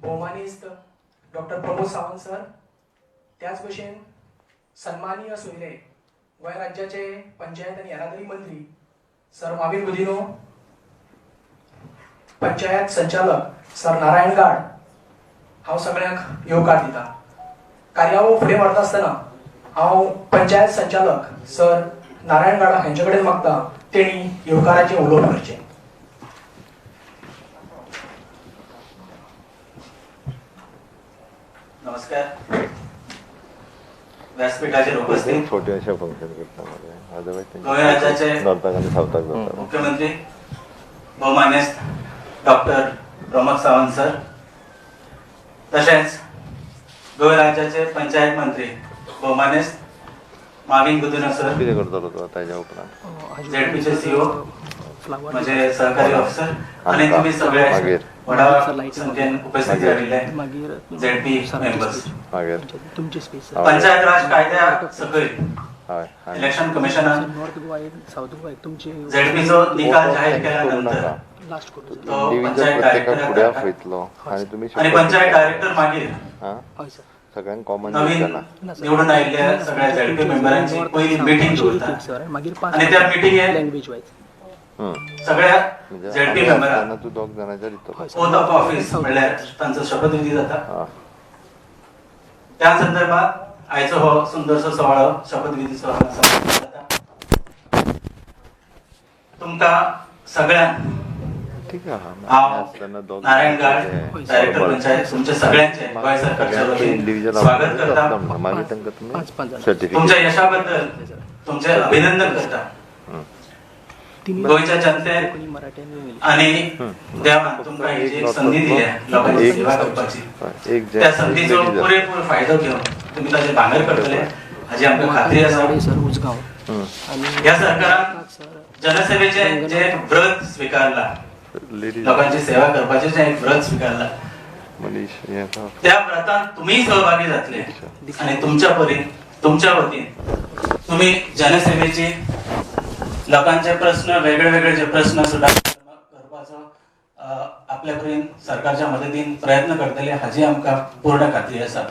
भोवमानेस्त doctor Pramod Sawant sir, त्याच भशेन सन्मानीय सोयरे गोंय राज्याचे पंचायत आनी येरादारी मंत्री सर माविन गुदिन्हो, पंचायत संचालक सर नारायण गाड, हांव सगळ्यांक येवकार दिता. कार्यावळ फुडें व्हरता आसतना हांव पंचायत संचालक सर नारायण गाड हांचे कडेन मागता तेणी येवकाराचें उलोवप करचें. नमस्कार. व्यासपीठाचेर उपस्थित छोटेशे फंक्शन करता गोंय राज्याचे नॉर्थाक आनी सावथाक जाता. मुख्यमंत्री भोवमानेस्त डॉक्टर प्रमोद सावंत सर, तशेंच गोंय राज्याचे पंचायत मंत्री भोवमानेस्त माविन गुदिन्हो सर, कितें करतलो तो ताज्या उपरांत? झेडपीचे सीओ, म्हजे सहकारी ऑफिसर आनी तुमी सगळे व्हडा संख्येन उपस्थित राविल्ले झेडपी मेंबर्स. मागीर पंचायत राज कायद्या सकयल इलेक्शन कमिशनान नॉर्थ गोवा सावथ गोवा तुमची झेडपीचो निकाल जाहीर केल्या नंतर तो पंचायत प्रत्येकाक फुडें डायरेक्टर आपयतलो आनी तुमी आनी पंचायत डायरेक्टर मागीर सगळ्यांक कॉमन नवीन निवडून आयिल्ल्या सगळ्या झेडपी मेंबरांची पयली मिटींग दवरता आनी त्या मिटिंगेत लँग्वेज वायज सगळ्या झेडपी मेंबरांक तूं दोग जाणांच्या दितलो ओथ ऑफ ऑफिस म्हणल्यार तांचो शपथविधी जाता. त्या संदर्भात आयचो हो सुंदरसो सुवाळो शपथविधीचो जाता. तुमकां सगळ्यांक हांव नारायण गाड डायरेक्टर पंचायत तुमच्या सगळ्यांचे गोंय सरकारच्या वतीन स्वागत करता. तुमच्या यशाबद्दल तुमचे अभिनंदन करता. गोंयच्या जनतेन आनी देवान तुमकां ही जी संदी दिल्या लोकांची सेवा करपाची, त्या संदीचो पुरेपूर फायदो घेवन तुमी ताचें भांगर करतले हाची आमकां खात्री आसा. ह्या सरकारान जनसेवेचें जें व्रत स्विकारला, लोकांची सेवा करपाचें जें व्रत स्विकारला, त्या व्रतान तुमीय सहभागी जातले आनी तुमच्या परीन तुमच्या वतीन तुमी जनसेवेची लोकांचे प्रस्न वेगळे वेगळे जे प्रस्न सुद्धा करपाचो आपल्या परीन सरकारच्या मदतीन प्रयत्न करतले हाची आमकां पूर्ण खात्री आसा.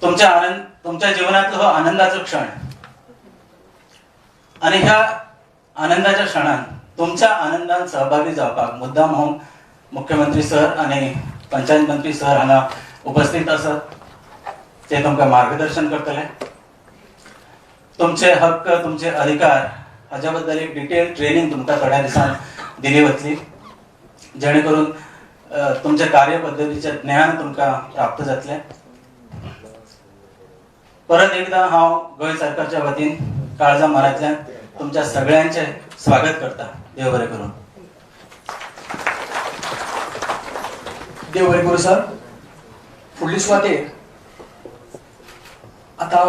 तुमच्या आनंद तुमच्या जिवनांतलो हो आनंदाचो क्षण आनी ह्या आनंदाच्या क्षणान तुमच्या आनंदान सहभागी जावपाक मुद्दाम होवन मुख्यमंत्री सर आनी पंचायत मंत्री सर हांगा उपस्थित आसात. ते तुमकां मार्गदर्शन करतले. तुमचे हक्क तुमचे अधिकार हाज्या बद्दल एक डिटेल ट्रेनिंग तुमकां थोड्या दिसान दिली वतली, जेणे करून तुमच्या कार्यपद्दतीचें ज्ञान तुमकां प्राप्त जातलें. परत एकदा हांव गोंय सरकारच्या वतीन काळजा मनांतल्यान तुमच्या सगळ्यांचे स्वागत करता. देव बरें करूं. देव बरें करूं सर. फुडली सुवातेर आतां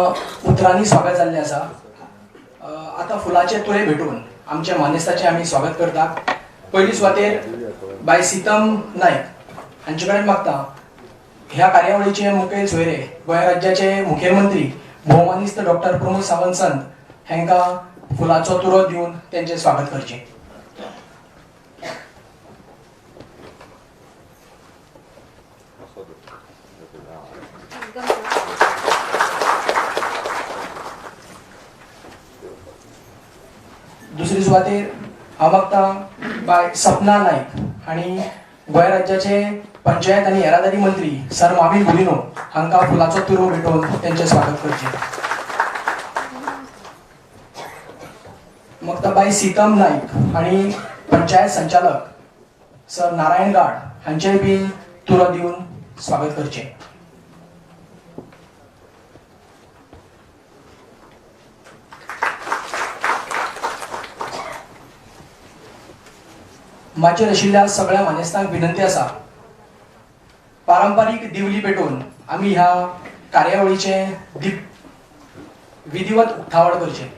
उतरांनी स्वागत जाल्लें आसा. आतां फुलाचे तुरे भेटून आमच्या मानेस्ताचें आमी स्वागत करतात. पयली सुवातेर बाय सीतम नायक हांचे कडेन मागता ह्या कार्यावळीचे मुखेल सोयरे गोंय राज्याचे मुखेलमंत्री भोवमानेस्त डॉक्टर प्रमोद सावंत संत हांकां फुलाचो तुरो दिवन तेंचें स्वागत करचें. दुसरी सुवातेर हांव मागता बाय सपना नायक हांणी गोंय राज्याचे पंचायत आनी येरादारी मंत्री सर माविन गुदिन्हो हांकां फुलाचो तुरो भेटोवन तेंचें स्वागत करचें. मागता बाय सीतम नायक हांणी पंचायत संचालक सर नारायण गाड हांचेय बी तुरो दिवन स्वागत करचें. माचयेर आशिल्ल्या सगळ्या मानेस्तांक विनंती आसा, पारंपारीक दिवली पेटोवन आमी ह्या कार्यावळीचें विधिवत उक्तावण करचें.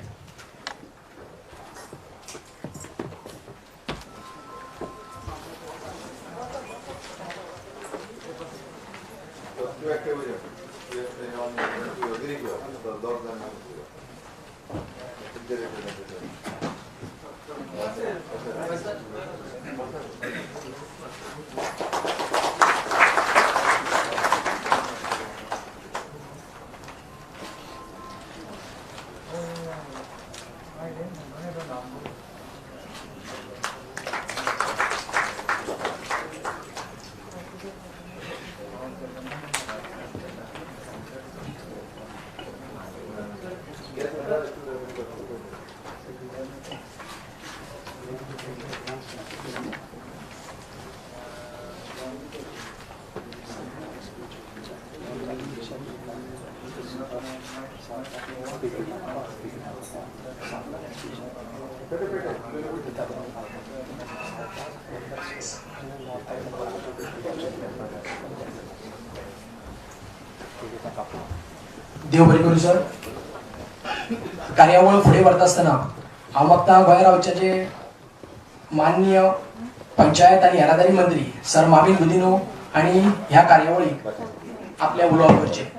देव बरें करूं सर. कार्यावळ फुडें व्हरता आसतना हांव मागता गोंय राज्याचे माननीय पंचायत आनी येरादारी मंत्री सर माविन गुदिन्हो आनी ह्या कार्यावळीक आपलें उलोवप करचें.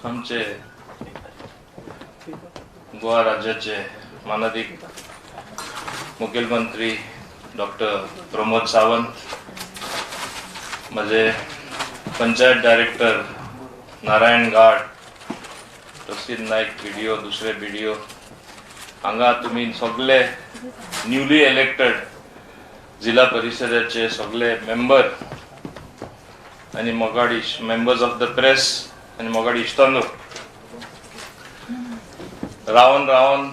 आमचे गोवा राज्याचे मानादीक मुखेलमंत्री डॉक्टर प्रमोद सावंत, म्हजे पंचायत डायरेक्टर नारायण गाड, प्रसिद्ध नायक बीडीओ, दुसरे बीडीओ, हांगा तुमी सगळे न्यूली इलेक्टेड जिल्हा परिशदेचे सगळे मेंबर आनी मोगाडी मेंबर्स ऑफ the press आनी मोगाडी इश्टांनो, रावन रावन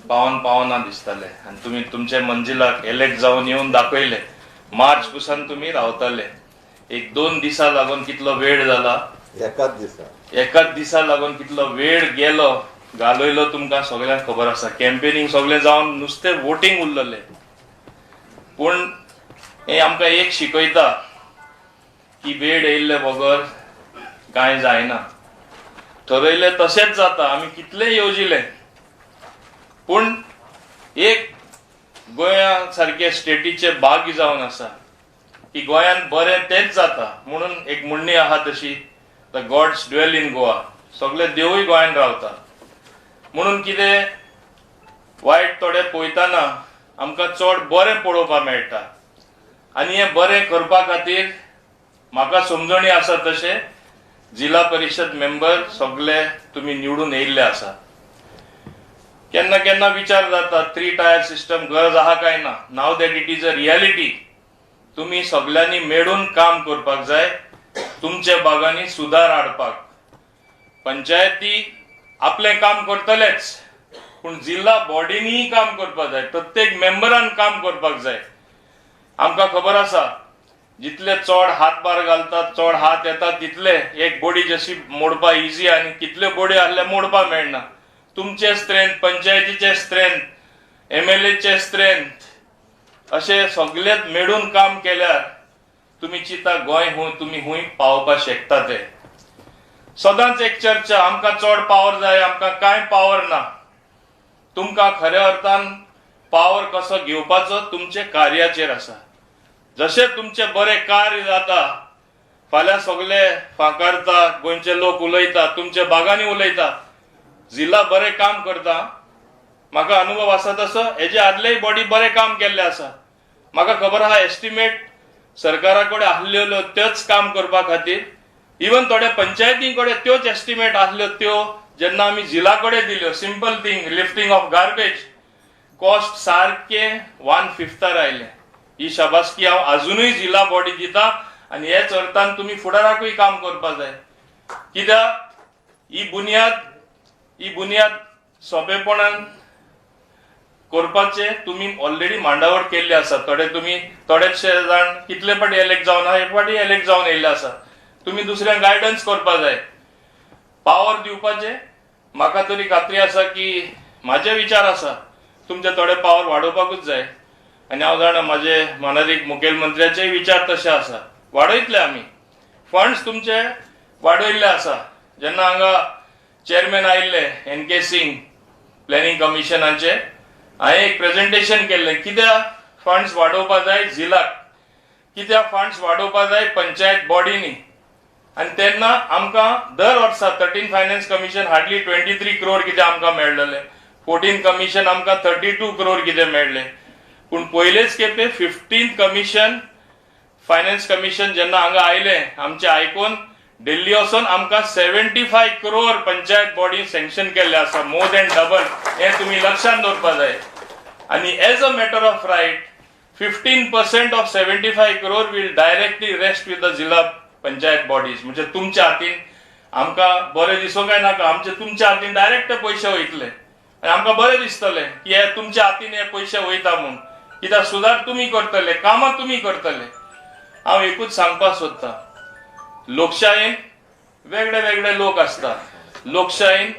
पावन पावना दिसताले आनी तुमी तुमच्या मंजिलाक एलेक्ट जावन येवन दाखयले. मार्च पसून तुमी रावताले, एक दोन दिसा लागून कितलो वेळ जाला, एकाच दिसा लागून कितलो वेळ गेलो घालयलो तुमकां सगळ्यांक खबर आसा. कॅम्पेनिंग सगळें जावन नुस्तें वोटींग उरलें. पूण हें आमकां एक शिकयता की वेळ येयल्ले बगर कांय जायना, ठरयलें तशेंच जाता. आमी कितलें येवजिलें पूण एक गोंया सारके स्टेटीचे भाग्य जावन आसा की गोंयांत बरें तेंच जाता. म्हणून एक म्हणणी आहा तशी, the gods dwell in Goa, सगळे देवूय गोंयांत रावता. म्हणून कितें वायट थोडे पळयतना आमकां चड बरें पळोवपाक मेळटा आनी हें बरें करपा खातीर म्हाका समजणी आसा तशें जिल्हा परिशद मेंबर सगळे तुमी निवडून येयल्ले आसा. केन्ना केन्ना विचार जाता थ्री टायर सिस्टम गरज आहा काय ना. Now that it is a reality, तुमी सगळ्यांनी मेळून काम करपाक जाय तुमच्या भागांनी सुदार हाडपाक. पंचायती आपलें काम करतलेच पूण जिल्हा बॉडींनीय काम करपाक जाय, प्रत्येक मेंबरान काम करपाक जाय. आमकां खबर आसा जितले चड हातभार घालतात, चड हात येतात, तितले एक बोडी जशी मोडपा इजी आनी कितल्यो बोडी आहले मोडपा मेळना. तुमचे स्ट्रेंथ, पंचायतीचे स्ट्रेंथ, एमएलएचे स्ट्रेंथ, अशे सगळेच मेळून काम केल्यार तुमी चिंता गोंय हूंय तुमी हूंय पावोवपाक शकता. ते सदांच एक चर्चा, आमकां चड पावर जाय, आमकां कांय पावर ना. तुमकां खऱ्या अर्थान पावर कसो घेवपाचो तुमचे कार्याचेर आसा. जशें तुमचें बरें कार्य जाता, फाल्यां सगळे फांकारता, गोंयचे लोक उलयता, तुमच्या बागांनी उलयता, जिल्हा बरें काम करता. म्हाका अनुभव आसा तसो हेजे आदलेय बॉडी बरें काम केल्लें आसा. म्हाका खबर आहा एस्टिमेट सरकारा कडेन आसल्यो त्योच काम करपा खातीर, इवन थोड्या पंचायतीं कडेन त्योच एस्टिमेट आसल्यो त्यो जेन्ना आमी जिल्हा कडेन दिल्यो, simple thing lifting of garbage cost सारकें 1/5 आयलें. ही शाबासकी हांव आजुनूय जिल्हा बॉडी दिता आनी हेच अर्थान तुमी फुडाराकूय काम करपा जाय. कित्याक ही बुनयाद सोंपेपणान करपाचें तुमी ऑलरेडी मांडावळ केल्ली आसा. थोडे तुमी थोडेशे जाण कितले फाटी एलेक्ट जावन आहा, एक फाटी एलेक्ट जावन येयल्ले आसा. तुमी दुसऱ्यांक गायडन्स करपा जाय, पावर दिवपाचें. म्हाका तरी खात्री आसा की म्हाजे विचार आसा तुमचे थोडे पावर वाडोवपाकूच जाय आनी हांव जाणा म्हाजे मानादीक मुखेलमंत्र्याचेय विचार तशे आसा. वाडयतले आमी फंड्स तुमचे वाडयल्ले आसा. जेन्ना हांगा चेअरमॅन आयिल्ले एन के सिंग प्लॅनिंग कमिशनाचे, हांवें एक प्रेजेंटेशन केल्लें कित्याक फंड्स वाडोवपा जाय जिल्हाक, कित्याक फंड्स वाडोवपा जाय पंचायत बॉडींनी. आनी तेन्ना आमकां दर वर्सा 13 फायनान्स कमिशन हार्डली 23 क्रोर कितें आमकां मेळलेलें, 14 कमिशन आमकां 32 क्रोर कितें मेळ्ळें. पूण पयलेच खेपे 15 कमिशन फायनान्स कमिशन जेन्ना हांगा आयलें आमचें आयकून दिल्ली वचून आमकां 75 क्रोर पंचायत बॉडी सँक्शन केल्ले आसा, मोर दॅन डबल. हें तुमी लक्षांत दवरपा जाय. आनी as a matter of right 15% of 75 crore will directly rest with the जिल्हा पंचायत बॉडीज, म्हणजे तुमच्या हातीन आमकां बरें दिसूंक काय नाका, आमचे तुमच्या हातीन डायरेक्ट पयशे वयतले आनी आमकां बरें दिसतलें की हे तुमच्या हातीन हे पयशे वयता म्हूण. कित्याक सुदार तुमी करतले, कामां तुमी करतले. हांव एकूच सांगपाक सोदतां, लोकशायेन वेगळे वेगळे लोक आसता, लोकशायेन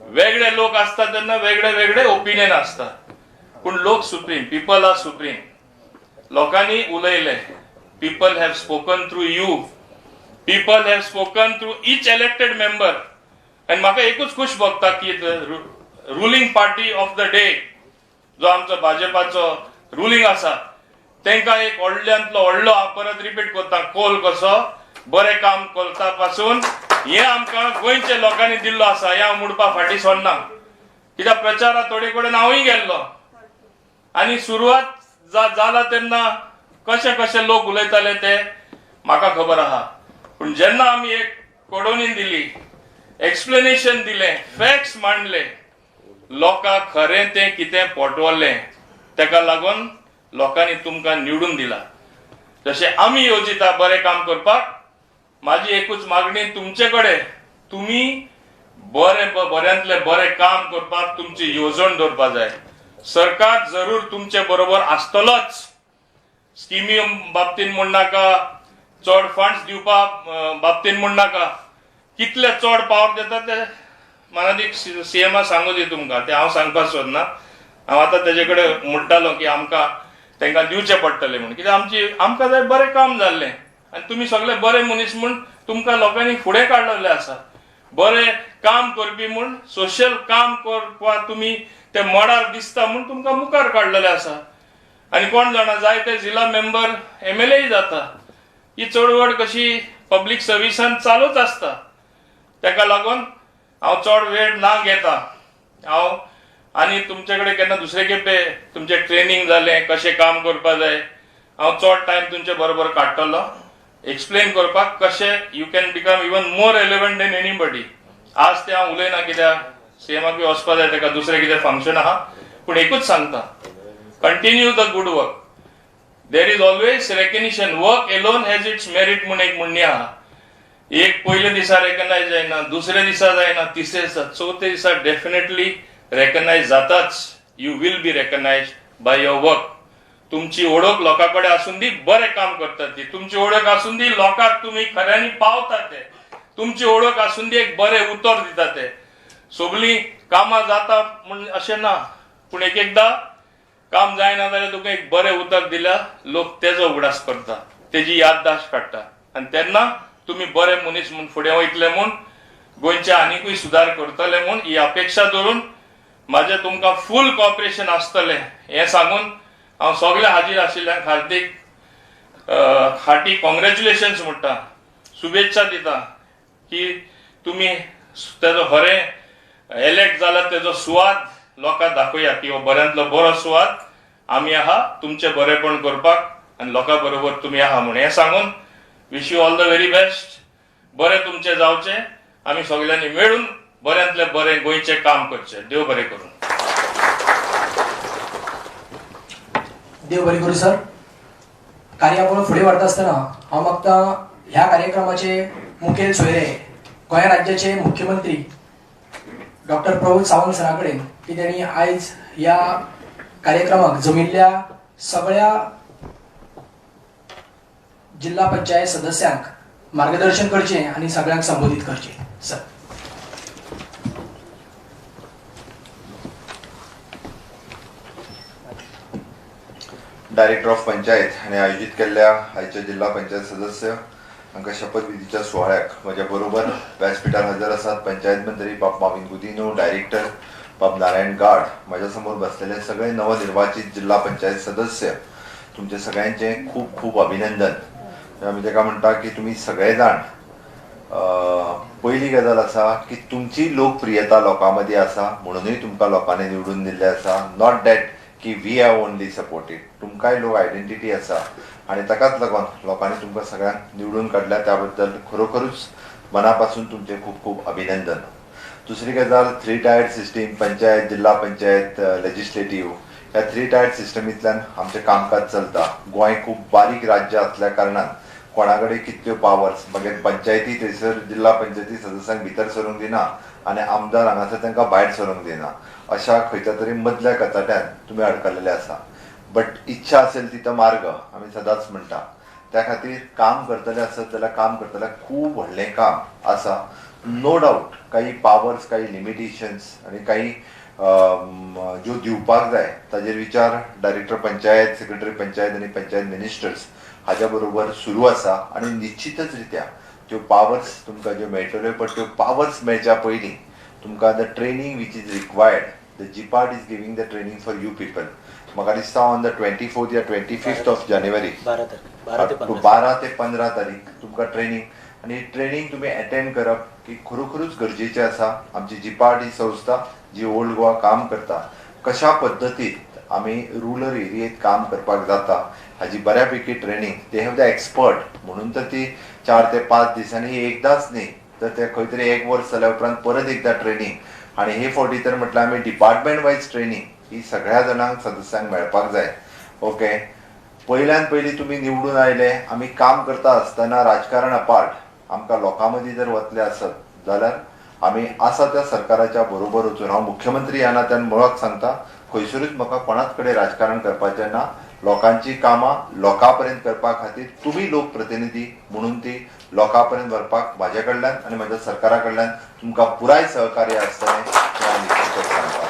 वेगळे लोक आसता तेन्ना वेगळे वेगळे ओपिनियन आसता, पूण लोक सुप्रीम, पीपल are supreme. लोकांनी उलयले, people have spoken through you, people have spoken through each elected member. आनी म्हाका एकूच खूश भोगता की ruling party of the day जो आमचो भाजपाचो रुलींग आसा तांकां एक व्हडल्यांतलो व्हडलो, हांव परत रिपीट करता, कोल कसो बरें काम करता पासून हें आमकां गोंयच्या लोकांनी दिल्लो आसा. हें हांव मुडपा फाटीं सोडना, कित्याक प्रचारा थोडे कडेन हांवूय गेल्लो आनी सुरवात जाला तेन्ना कशे कशे लोक उलयताले ते म्हाका खबर आहा. पूण जेन्ना आमी एक कडोवणी दिली, एक्सप्लेनेशन दिलें, फॅक्ट्स मांडले, लोकांक खरें तें कितें पोटवलें, तेका लागून लोकांनी तुमकां निवडून दिला. जशें आमी येवजिता बरें काम करपाक, म्हाजी एकूच मागणी तुमचे कडेन, तुमी बरें बऱ्यांतलें बरें काम करपाक तुमची येवजण दवरपा जाय. सरकार जरूर तुमचे बरोबर आसतलोच, स्किमी बाबतीन म्हूण नाका, चड फंड्स दिवपा बाबतीन म्हूण नाका, कितले चड पावर दिता ते मनादीक सीएमा सांगू दी तुमकां, ते हांव सांगपाक सोदना. हांव आतां तेजे कडेन म्हणटालो की आमकां तांकां दिवचें पडटलें म्हूण, कित्याक आमची आमकां जाय बरें काम जाल्लें आनी तुमी सगळे बरे मनीस म्हूण तुमकां लोकांनी फुडें काडलेलें आसा. बरें काम करपी म्हूण, सोशल काम करपाक तुमी ते मळार दिसता म्हूण तुमकां मुखार काडलेलें आसा. आनी कोण जाणा, जाय ते जिल्ला मेंबर एमएलए जाता. ही चळवळ कशी पब्लीक सर्विसान चालूच आसता. ताका लागून हांव चड वेळ ना घेता. हांव आनी तुमचे कडेन केन्ना दुसरे खेपे तुमचें ट्रेनींग जालें कशें काम करपा जाय, हांव चड टायम तुमचे बरोबर काडटलो एक्सप्लेन करपाक कशें you can become even more relevant than anybody. आज ते हांव उलयना कित्याक सीएमाक बी वचपा जाय, ताका दुसरें कितें फंक्शन आहा. पूण एकूच सांगता, continue the good work, there is always recognition. Work alone has its merit म्हूण एक म्हणणी आहा. एक पयल्या दिसा रेकग्नायज जायना, दुसऱ्या दिसा जायना, तिसऱ्या दिसा, चवथ्या दिसा डेफिनेटली रेकग्नायज जाताच. You will be recognise by your work. तुमची ओळख लोकां कडेन आसून दी, बरें काम करतात ती तुमची ओळख आसून दी, लोकांक तुमी खऱ्यांनी पावता ते तुमची ओळख आसून दी, एक बरें उतर दिता ते. सगळीं कामां जाता म्हूण अशें ना, पूण एक एकदां काम जायना जाल्यार तुका एक बरें उतर दिल्यार लोक तेजो उगडास करता, तेजी याददाश्त काडटा आनी तेन्ना तुमी बरे मनीस म्हूण फुडें वयतले म्हूण, गोंयचे आनिकूय सुदार करतले म्हूण ही अपेक्षा धरून म्हाजें तुमकां फूल कॉपरेशन आसतलें हें सांगून हांव सगळे हाजीर आशिल्ल्यांक हार्दीक हार्टी कॉंग्रेच्युलेशन्स म्हणटा, शुभेच्छा दिता की तुमी तेजो खरें एलेक्ट जाला तेजो सुवाद लोकांक दाखोवया की हो बऱ्यांतलो बरो सुवाद आमी आहा तुमचें बरेपण करपाक आनी लोकां बरोबर तुमी आहा म्हूण हें सांगून wish you all the very best. बरें तुमचें जावचें, आमी सगल्यांनी मेळून बऱ्यांतलें बरें गोंयचें काम करचें. देव बरें करूं. देव बरें करूं सर. कार्यावळ फुडें व्हरता आसतना हांव मागता ह्या कार्यक्रमाचे मुखेल सोयरे गोंय राज्याचे मुख्यमंत्री डॉक्टर प्रमोद सावंत सरा कडेन की तेणी आयज ह्या कार्यक्रमाक जमिल्ल्या सगळ्या जिल्हा पंचायत सदस्यांक मार्गदर्शन करचें आनी सगळ्यांक संबोधीत करचें. सर. डायरेक्टर ऑफ पंचायत हांणी आयोजीत केल्ल्या आयच्या जिल्हा पंचायत सदस्य हांकां शपथविधीच्या सुवाळ्याक म्हज्या बरोबर व्यासपीठार हजर आसात पंचायत मंत्री बाब माविन गुदिन्हो, डायरेक्टर बाब नारायण गाड, म्हज्या समोर बसलेले सगळे नवनिर्वाचित जिल्हा पंचायत सदस्य, तुमचे सगळ्यांचे खूब खूब अभिनंदन. आमी ताका म्हणटा की तुमी सगळे जाण पयली गजाल आसा की तुमची लोकप्रियता लोकां मदीं आसा म्हणुनूय तुमकां लोकांनी निवडून दिल्लें आसा. Not that की we have only supported, तुमकांय लोक आयडेंटिटी आसा आनी ताकाच लागून लोकांनी तुमकां सगळ्यांक निवडून काडल्या, त्या बद्दल खरोखरूच मना पासून तुमचें खूब खूब अभिनंदन. दुसरी गजाल, थ्री टायर्ड सिस्टीम, पंचायत, जिल्हा पंचायत, लेजिस्लेटीव ह्या थ्री टायर्ड सिस्टमींतल्यान आमचें कामकाज चलता. गोंय खूब बारीक राज्य आसल्या कारणान कोणा कडेन कितल्यो पावर्स, मागीर पंचायती थंयसर जिल्हा पंचायती सदस्यांक भितर सरूंक दिना आनी आमदार हांगासर तांकां भायर सरूंक दिना, अशा खंयच्या तरी मदल्या कचाट्यान तुमी अडकलेले आसा. बट इच्छा असेल तिथं मार्ग आमी सदांच म्हणटा. त्या खातीर काम करतले आसत जाल्यार काम करतले खूब व्हडलें काम आसा. नो डावट काही पावर्स, काही लिमिटेशन्स आनी काही ज्यो दिवपाक जाय ताजेर विचार डायरेक्टर पंचायत, सेक्रेटरी पंचायत आनी पंचायत मिनिस्टर्स हाज्या बरोबर सुरू आसा आनी निश्चितच रित्या त्यो पावर्स तुमकां ज्यो मेळटल्यो, बट त्यो पावर्स मेळच्या पयलीं तुमकां the training which is required, the GPARD is giving the training for you people. म्हाका दिसता ऑन the 24th या 25th of January, 12 ते 15 तारीख तुमकां ट्रेनिंग, आनी ट्रेनिंग तुमी एटेंड करप की खरोखरूच गरजेचें आसा. आमची जिपार्ड ही संस्था जी ओल्ड गोवा काम करता, कशा पद्दतीन आमी रुरल एरियेत काम करपाक जाता हाजी बऱ्यापैकी training, they have the expert म्हणून तर ती 4 ते 5 दिसांनी एकदांच न्ही तर ते खंय तरी एक वर्स जाल्या उपरांत परत एकदां ट्रेनिंग. आनी हे फावटी तर म्हटल्यार आमी डिपार्टमेंट वायज ट्रेनिंग ही सगळ्या जाणांक सदस्यांक मेळपाक जाय. ओके, पयल्यान पयलीं तुमी निवडून आयले, आमी काम करता आसतना राजकारण अपार्ट आमकां लोकां मदीं जर वतले आसत जाल्यार आमी आसा त्या सरकाराच्या बरोबर वचून, हांव मुख्यमंत्री ह्या नात्यान मुळाक सांगता, खंयसरूच म्हाका कोणाच कडेन राजकारण करपाचें ना. लोकांची कामां लोकां पर्यंत करपा खातीर तुमी लोकप्रतिनिधी म्हणून ती लोकां पर्यंत व्हरपाक म्हाज्या कडल्यान आनी म्हाज्या सरकारा कडल्यान तुमकां पुराय सहकार्य आसतलें हें हांव निश्चितच सांगता.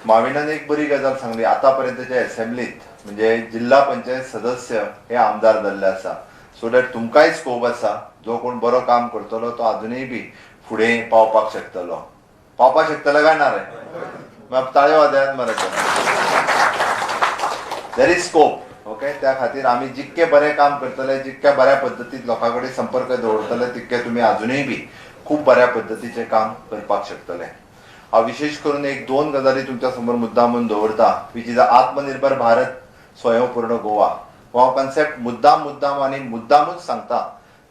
माविनान एक बरी गजाल सांगली, आतां पर्यंतच्या एसेंब्लीत म्हणजे जिल्हा पंचायत सदस्य हे आमदार जाल्ले आसा, सो that तुमकांय स्कोप आसा, जो कोण बरो काम करतलो तो आजुनूय बी फुडें पावपाक शकतलो. पावपाक शकतलो काय ना रे? मागीर ताळयो वाजयात मरे. There is scope. Okay, त्या खातीर आमी जितकें बरें काम करतले, जितक्या बऱ्या पद्दतीन लोकां कडेन संपर्क दवरतले, तितकें तुमी आजुनूय बी खूब बऱ्या पद्दतीचें काम करपाक शकतले. हांव विशेश करून एक दोन गजाली तुमच्या समोर मुद्दाम म्हणून दवरता, which is आत्मनिर्भर भारत, स्वयंपूर्ण गोवा. हो हांव कन्सेप्ट मुद्दाम मुद्दाम आनी मुद्दामूच सांगता,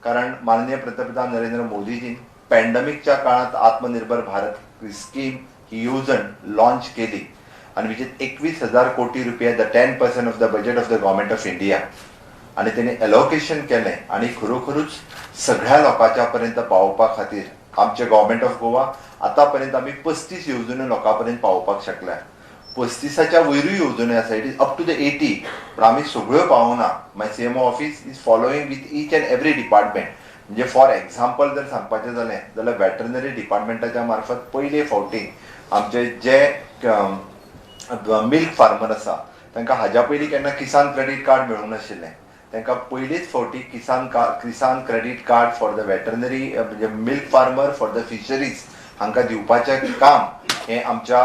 कारण माननीय पंतप्रधान नरेंद्र मोदीजीन पॅन्डेमिकच्या काळात आत्मनिर्भर भारत स्कीम ही येवजण लॉन्च केली आनी which is 21,000 कोटी रुपया, the 10% of the budget of the government of India, आनी तेणी एलोकेशन केलें आनी खरोखरूच सगळ्या लोकांच्या पर्यंत पावोवपा खातीर आमचे गव्हर्मेंट ऑफ गोवा आतां पर्यंत आमी 35 येवजण्यो लोकां पर्यंत पावोवपाक शकल्या. 35च्या वयरूय येवजण्यो आसा, it is up to the 80, पण आमी सगळ्यो पावोना. My CMO office is following with each and every department. म्हणजे फॉर एग्जाम्पल जर सांगपाचें जालें जाल्यार वेटरनरी डिपार्टमेंटाच्या मार्फत पयले फावटी आमचे जे मिल्क फार्मर आसा तांकां हाज्या पयलीं केन्ना किसान क्रेडीट कार्ड मेळूंक नाशिल्लें, तांकां पयलीच फावटी Kisan credit card for the veterinary म्हणजे milk farmer, for the fisheries हांकां दिवपाचें काम हें आमच्या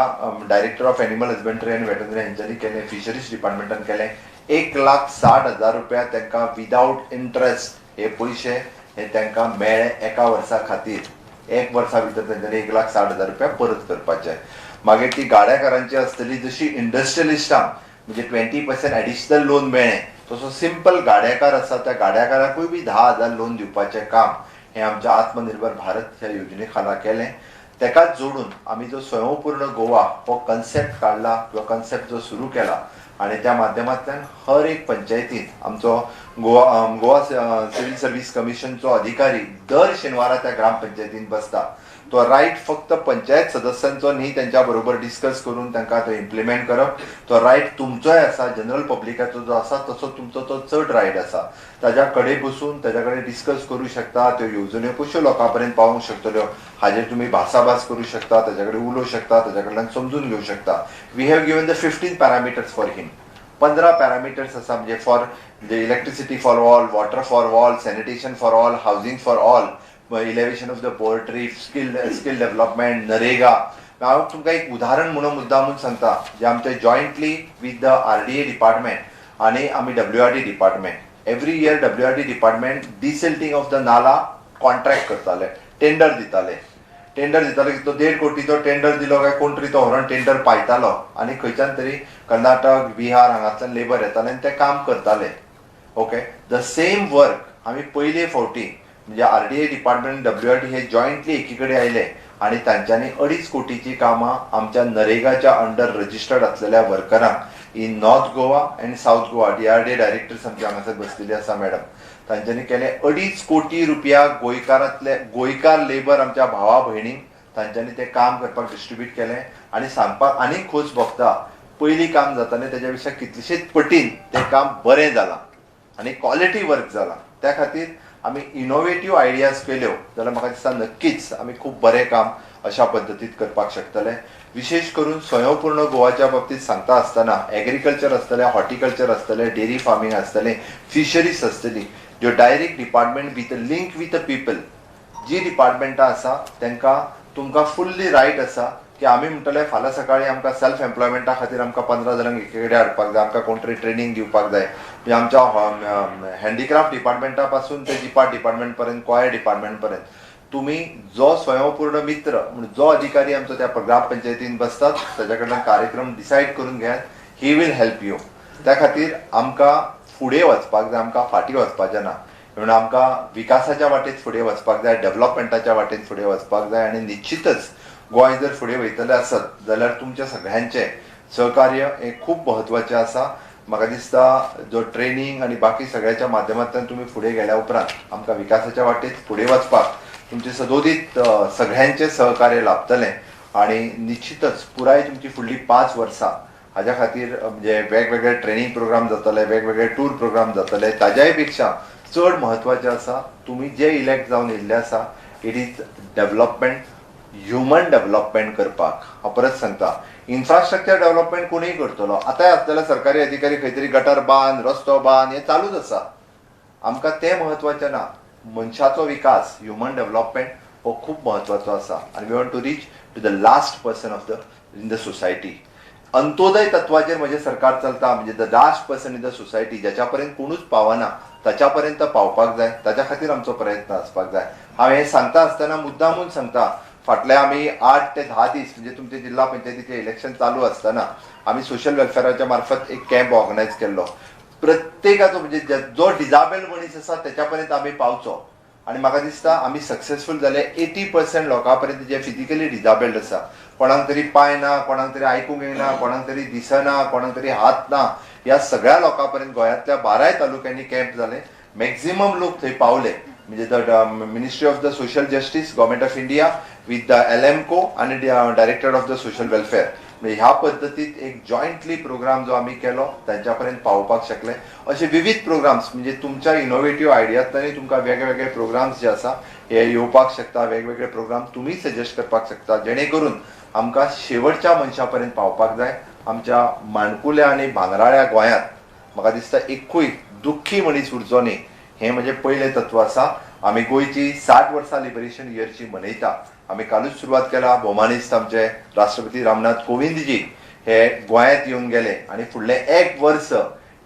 डायरेक्टर ऑफ एनिमल हजबंडरी आनी वेटरनरी हेंच्यांनी केलें, फिशरीज डिपार्टमेंटान केलें. 1,60,000 रुपया तांकां विदावट इंट्रस्ट हे पयशे हे तांकां मेळ्ळे एका वर्सा खातीर. एक वर्सा भितर तेंच्यांनी 1,60,000 रुपया परत करपाचे. मागीर ती गाड्याकारांची आसतली, जशी इंडस्ट्रियलिस्टांक म्हणजे 20% एडिशनल लोन मेळ्ळें, तसो सिंपल गाड्याकार आसा त्या गाड्याकाराकूय बी 10,000 लोन दिवपाचें काम हें आमच्या आत्मनिर्भर भारत ह्या योजने खाला केलें. तेकाच जोडून आमी जो स्वयंपूर्ण गोवा हो कन्सेप्ट काडला किंवा कन्सेप्ट जो सुरू केला आनी त्या माध्यमांतल्यान हर एक पंचायतीत आमचो गोवा सिव्हिल सर्वीस कमिशनचो अधिकारी दर शेनवारा त्या ग्रामपंचायतीन बसता. तो रायट फक्त पंचायत सदस्यांचो न्ही, त्यांच्या बरोबर डिस्कस करून तांकां तो इम्प्लिमेंट करप, तो रायट तुमचोय आसा, जनरल पब्लिकाचो जो आसा तसो तुमचो तो चड रायट आसा. ताज्या कडेन बसून ताज्या कडेन डिस्कस करूं शकता, त्यो येवजण्यो कश्यो लोकां पर्यंत पावोवंक शकतल्यो हाजेर तुमी भासाभास करूं शकता, ताज्या कडेन उलोवंक शकता, ताज्या कडल्यान समजून घेवंक शकता. We have given the 15 parameters for him. 15 parameters आसा, म्हणजे फॉर म्हणजे electricity for all, water for all, sanitation for all, housing for all, elevation of the poverty, skill development, NREGA. हांव तुमकां एक उदाहरण म्हणून मुद्दामून सांगता, जे आमचे jointly with the RDA department आनी आमी WRD department, every year WRD department desilting of the nala contract करताले, टेंडर दिताले. टेंडर दिताले की तो 1.5 कोटीचो टेंडर दिलो काय कोण तरी तो व्हरोन टेंडर पायतालो आनी खंयच्यान तरी कर्नाटक, बिहार हांगांतल्यान लेबर येताले आनी ते काम करताले. ओके, the same work आमी पयले फावटी म्हणजे आरडीए डिपार्टमेंट, डब्ल्यूआरडी हे जॉयंटली एकी कडेन आयले आनी तांच्यांनी 2.5 कोटीची कामां आमच्या नरेगाच्या अंडर रजिस्टर्ड आसलेल्या वर्करांक in North Goa and South Goa, DRDA directors आमचे हांगासर बसलेली आसा मॅडम, तांच्यांनी केलें 2.5 कोटी रुपया गोंयकारांतले गोंयकार लेबर आमच्या भावा भयणींक तांच्यांनी तें काम करपाक डिस्ट्रिब्यूट केलें. आनी सांगपाक आनीक खोस भोगता, पयलीं काम जातालें तेज्या पेक्षा कितलेशेच पटीन तें काम बरें जालां आनी क्वॉलिटी वर्क जालां. त्या खातीर आमी इनोवेटीव आयडियाज केल्यो जाल्यार म्हाका दिसता नक्कीच आमी खूब बरें काम अशा पद्दतीत करपाक शकतले. विशेश करून स्वयंपूर्ण गोवाच्या बाबतींत सांगता आसतना एग्रीकल्चर आसतलें, हॉर्टिकल्चर आसतलें, डेरी फार्मींग आसतलें, फिशरीज आसतली, ज्यो direct department with link with the people जी डिपार्टमेंटां आसा तांकां तुमकां फुल्ली रायट आसा की आमी म्हणटले फाल्यां सकाळीं आमकां सेल्फ एम्प्लॉयमेंटा खातीर आमकां 15 जाणांक एके कडेन हाडपाक जाय, आमकां कोण तरी ट्रेनींग दिवपाक जाय. म्हणजे आमच्या हँडीक्राफ्ट डिपार्टमेंटा पासून ते जिपाट डिपार्टमेंट पर्यंत, कॉयर डिपार्टमेंट पर्यंत तुमी जो स्वयंपूर्ण मित्र म्हण जो अधिकारी आमचो त्या ग्रामपंचायतीन बसतात ताच्या कडल्यान कार्यक्रम डिसायड करून घेयात, he will help you. त्या खातीर आमकां फुडें वचपाक जाय, आमकां फाटीं वचपाचें ना. म्हणून आमकां विकासाच्या वाटेत फुडें वचपाक जाय, डेव्हलपमेंटाच्या वाटेत फुडें वचपाक जाय. आनी निश्चितच गोंय जर फुडें वयतलें आसत जाल्यार तुमच्या सगळ्यांचें सहकार्य हें खूब म्हत्वाचें आसा. म्हाका दिसता जो ट्रेनींग आनी बाकी सगळ्याच्या माध्यमांतल्यान तुमी फुडें गेल्या उपरांत आमकां विकासाच्या वाटेत फुडें वचपाक तुमचें सदोदीत सगळ्यांचें सहकार्य लाभतलें. आनी निश्चितच पुराय तुमची फुडली 5 वर्सां हाज्या खातीर म्हणजे वेगवेगळे ट्रेनींग प्रोग्राम जातले, वेगवेगळे टूर प्रोग्राम जातले. ताज्याय पेक्षा चड म्हत्वाचें आसा तुमी जे इलेक्ट जावन येयल्ले आसा, it is development, human development करपाक. हांव परत सांगता, इन्फ्रास्ट्रक्चर डेव्हलपमेंट कोणूय करतलो. आतांय आसतले सरकारी अधिकारी खंय तरी गटर बांद, रस्तो बांद, हें चालूच आसा. आमकां तें म्हत्वाचें ना, मनशाचो विकास, ह्युमन डेव्हलपमेंट हो खूब म्हत्वाचो आसा. आनी we want to reach to the last person of the in the society. Antyodaya तत्वाचेर म्हजें सरकार चलता, म्हणजे the last person in the society, ज्याच्या पर्यंत कोणूच पावना ताच्या पर्यंत पावपाक जाय, ताच्या खातीर आमचो प्रयत्न आसपाक जाय. हांव हें सांगता आसतना मुद्दामून सांगता, फाटले आमी 8 ते 10 दीस म्हणजे तुमचे जिल्हा पंचायतीचें इलेक्शन चालू आसतना आमी सोशल वेलफेराच्या मार्फत एक कॅम्प ऑर्गनायज केल्लो. प्रत्येकाचो म्हणजे जो डिजाबेल्ड मनीस आसा त्याच्या पर्यंत आमी पावचो. आनी म्हाका दिसता आमी सक्सेसफूल जाले. 80% लोकां पर्यंत जे फिजिकली डिजाबेल्ड आसा, कोणाक तरी पांय ना, कोणाक तरी आयकूंक येना, कोणाक तरी दिसना, कोणाक तरी हात ना, ह्या सगळ्या लोकां पर्यंत गोंयांतल्या 12 तालुक्यांनी कॅम्प जाले. मॅक्झिमम लोक थंय पावले. म्हणजे the ministry of the social justice, government of India with the LMCO आनी director of the social welfare, म्हणजे ह्या पद्दतीत एक जॉयंटली प्रोग्राम जो आमी केलो तांच्या पर्यंत पावोवपाक शकले. अशे विविध प्रोग्राम्स म्हणजे तुमच्या इनोवेटीव आयडियांतल्यानूय तुमकां वेगवेगळे प्रोग्राम्स जे आसा हे येवपाक शकता. वेगवेगळे प्रोग्राम तुमी सजेस्ट करपाक शकता, जेणे करून आमकां शेवटच्या मनशा पर्यंत पावपाक जाय. आमच्या माणकुल्या आनी भांगराळ्या गोंयांत म्हाका दिसता एकूय दुख्खी मनीस उरचो न्ही, हें म्हजें पयलें तत्व आसा. आमी गोंयची 60 वर्सां लिबरेशन इयरची मनयता. आमी कालूच सुरवात केला. भोवमानेस्त आमचे राष्ट्रपती रामनाथ कोविंदजी हे गोंयांत येवन गेले आनी फुडलें एक वर्स,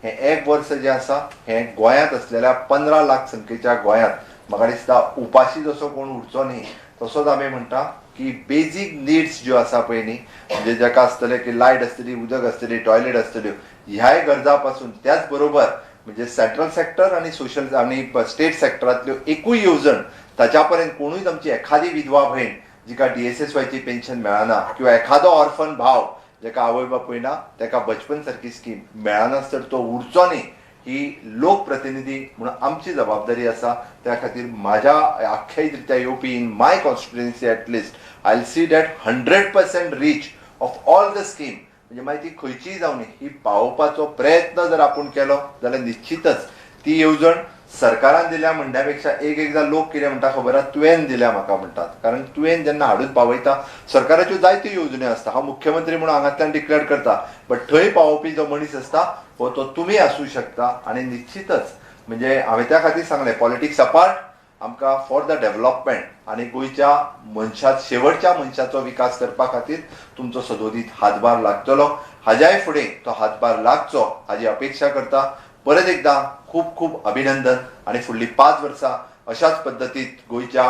हें एक वर्स जें आसा हें गोंयांत आसलेल्या 15 लाख संख्येच्या गोंयांत म्हाका दिसता उपाशी जसो कोण उरचो न्ही, तसोच आमी म्हणटा की बेजीक निड्स ज्यो आसा पळय न्ही, म्हणजे जाका आसतलें की लायट आसतली, उदक आसतली, टॉयलेट आसतल्यो, ह्याय गरजा पासून त्याच बरोबर म्हणजे सेंट्रल सेक्टर आनी सोशल आनी स्टेट सेक्टरांतल्यो एकूय येवजण ताच्या पर्यंत कोणूय आमची एखादी विधवा भयण जिका DSSYची पेन्शन मेळना किंवा एखादो ऑर्फन भाव जेका आवय बापूय ना तेका बचपन सारकी स्कीम मेळनासतर तो उरचो न्ही, ही लोकप्रतिनिधी म्हणून आमची जबाबदारी आसा. त्या खातीर म्हाज्या आख्यायिकरित्या येवपी in my constituency at least I will see that 100% reach of all the scheme, म्हणजे मागीर ती खंयचीय जावं न्ही, ही पावोवपाचो प्रयत्न जर आपूण केलो जाल्यार निश्चितच ती येवजण सरकारान दिल्या म्हणण्या पेक्षा एक एकदां लोक कितें म्हणटा खबर आसा, तुवें दिल्या म्हाका म्हणटात. कारण तुवें जेन्ना हाडून पावयता, सरकाराच्यो जायत्यो येवजण्यो आसता, हांव मुख्यमंत्री म्हणून हांगांतल्यान डिक्लेअर करता, बट थंय पावोवपी जो मनीस आसता हो तो तुमी आसूं शकता. आनी निश्चितच म्हणजे हांवें त्या खातीर सांगलें, पॉलिटिक्स अपार्ट आमकां फॉर the development आनी गोंयच्या मनशा शेवटच्या मनशाचो विकास करपा खातीर तुमचो सदोदीत हातभार लागतलो. हाज्याय फुडें तो हातभार लागचो हाजी अपेक्षा करता. परत एकदां खूब खूब अभिनंदन आनी फुडलीं 5 वर्सां अशाच पद्दतीत गोंयच्या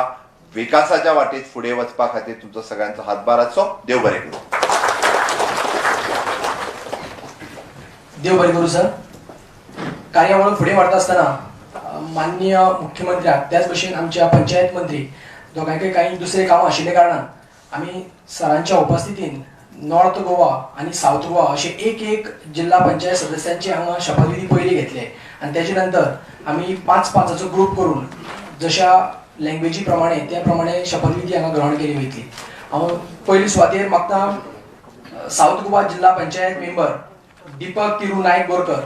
विकासाच्या वाटेत फुडें वचपा खातीर तुमचो सगळ्यांचो हातभार आसचो. देव बरें करूं. देव बरें करूं सर. कार्यावळ फुडें व्हरता आसतना माननीय मुख्यमंत्र्याक त्याच भशेन आमच्या पंचायत मंत्री दोगांयकय कांय दुसरे कामां आशिल्ल्या कारणान आमी सरांच्या उपस्थितीन नॉर्थ गोवा आनी सावथ गोवा अशे एक एक जिल्हा पंचायत सदस्यांची हांगा शपथविधी पयली घेतले आनी तेजे नंतर आमी पांच पांचाचो ग्रूप करून जशा लँग्वेजी प्रमाणे त्या प्रमाणे शपथविधी हांगा ग्रहण केली वयतली. हांव पयली सुवातेर मागता सावथ गोवा जिल्हा पंचायत मेंबर दीपक तिरू नायक बोरकर.